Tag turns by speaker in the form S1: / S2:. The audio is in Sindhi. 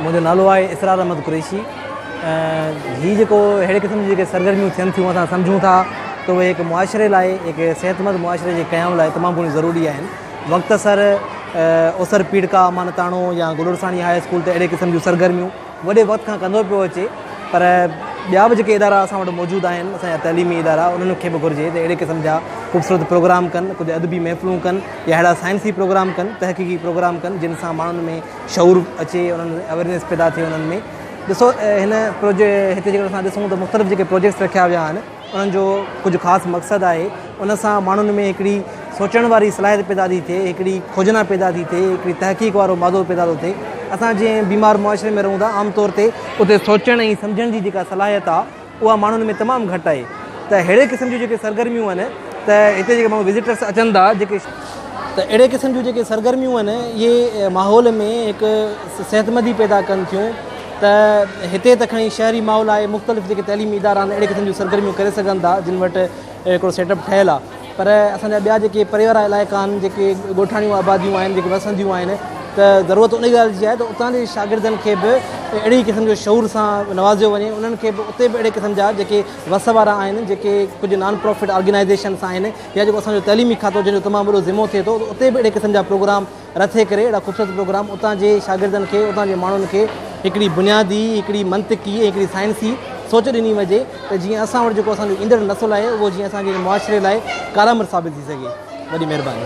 S1: منهنجو نالو آهي اسرار احمد قريشي هي جيڪو اهڙي قسم جون جيڪي سرگرميون ٿين ٿيون اسان سمجهون ٿا ته اهي هڪ معاشري لاء هڪ صحتمند معاشري جي قيام لاء تمام گهڻيون ضروري آهن وقت سر اوسر پيڙڪا امانتاڻو يا گلرساڻي هاء اسڪول ته اهڙي قسم جون سرگرميون وڏي وقت کان ڪندو پيو اچي پر ٻيا به جيڪي ادارا اسان وٽ موجود آهن اسان جا تعليمي ادارا انهن کي به گهرجي ته اهڙي قسم جا خوبصورت پروگرام ڪن ڪجهه ادبي محفلون ڪن يا اهڙا سائنسي پروگرام ڪن تحقيقي پروگرام ڪن جن سان ماڻهن ۾ شعور اچي انهن ۾ اويرنيس پيدا ٿئي انهن ۾ ڏسو هن پروجي هتي جيڪڏهن اسان ڏسون ته مختلف جيڪي پروجيڪٽس رکيا ويا آهن انهن جو ڪجهه خاص مقصد آهي ان سان ماڻهن ۾ هڪڙي سوچڻ واري صلاحيت پيدا ٿي ٿئي هڪڙي کوجنا پيدا ٿي ٿئي هڪڙي تحقيق وارو مادو پيدا ٿو ٿئي اسان جنهن بيمار معاشري ۾ رهون ٿا عام طور تي اتي سوچڻ ۽ سمجهڻ جي جيڪا صلاحيت آهي اها ماڻهن ۾ تمام گهٽ آهي ته اهڙي قسم جون جيڪي سرگرميون آهن ته هتي جيڪي ماڻهو وزيٽرس اچن ٿا جيڪي ته اهڙي قسم جون جيڪي سرگرميون آهن اهي ماحول ۾ هڪ صحتمندي پيدا ڪن ٿيون ته هتي ته کڻي شهري ماحول آهي مختلف جيڪي تعليمي ادارا آهن اهڙي قسم جون سرگرميون ڪري سگهن ٿا جن وٽ هڪڙو سيٽ اپ ٺهيل آهي پر اسان جا ٻيا جيڪي پري وارا علائقا آهن جيڪي ڳوٺاڻيون آباديون آهن جيڪي وسنديون آهن ته ضرورت ان ڳالهه جي آهي ته اتان جي شاگردن کي به اهڙي قسم جو شعور سان نوازيو وڃي انهن کي به اتي به اهڙي قسم جا جيڪي وس وارا آهن جيڪي ڪجهه نان پرافٽ آرگنائيزيشنس آهن يا جيڪو اسان جو تعليمي کاتو جنهن جو تمام وڏو ذمو ٿئي ٿو اتي به اهڙي قسم جا پروگرام رٿي ڪري اهڙا خوبصورت پروگرام اتان جي شاگردن کي اتان جي ماڻهن کي هڪڙي بنيادي هڪڙي منطقي ۽ هڪڙي سائنسي سوچ ڏني وڃي ته جيئن اسان وٽ جيڪو اسان جو ايندڙ نسل آهي اهو جيئن اسان جي معاشري لاء ڪارآمد ثابت ٿي سگهي وڏي مهرباني.